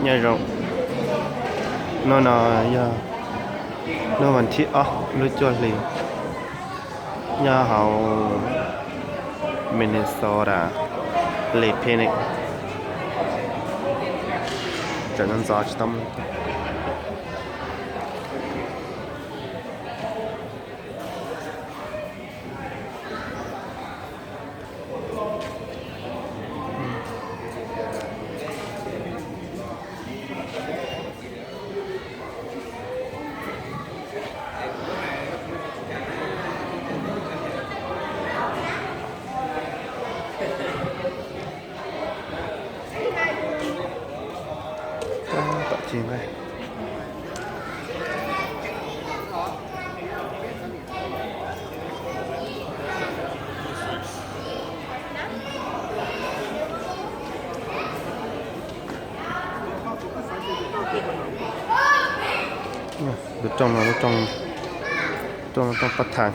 Nyob zoo, hnub no yog hnub vas thib ob lub cuaj hli, nyob hauv Minnesota, Lake Picnic, tseem ntxov tsis tau muaj. Tom tsis nqaij. Lub rooj no, lub rooj, rooj, rooj pab thas.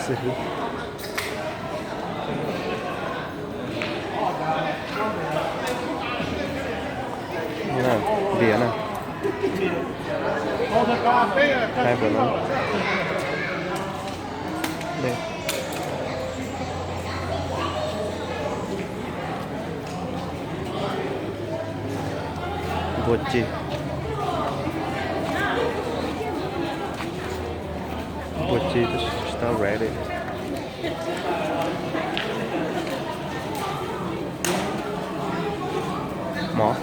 Xib hwb. Diam na. Hai puas no. Npua ci. Npua ci tab sis tsis tau ready. Mov.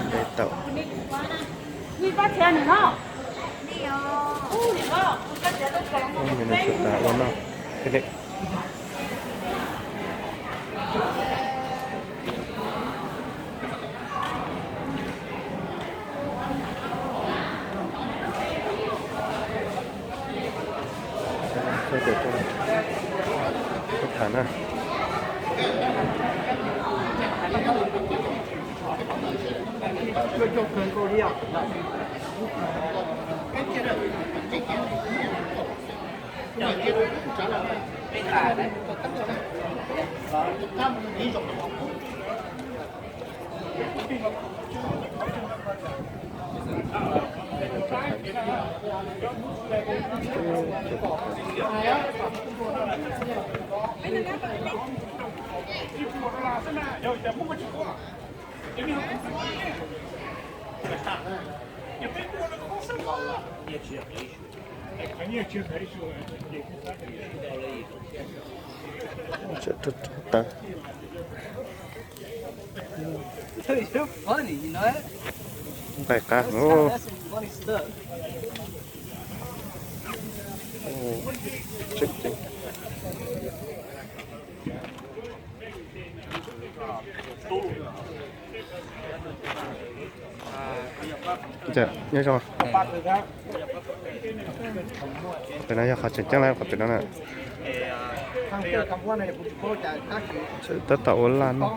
Npe tau. Minnesota ua noj. Tham na. Nqaij qab. Nyob zoo. Ntawm no yog qhov tseem ceeb lawm, qhov pem no na. Tab tom ua laj no.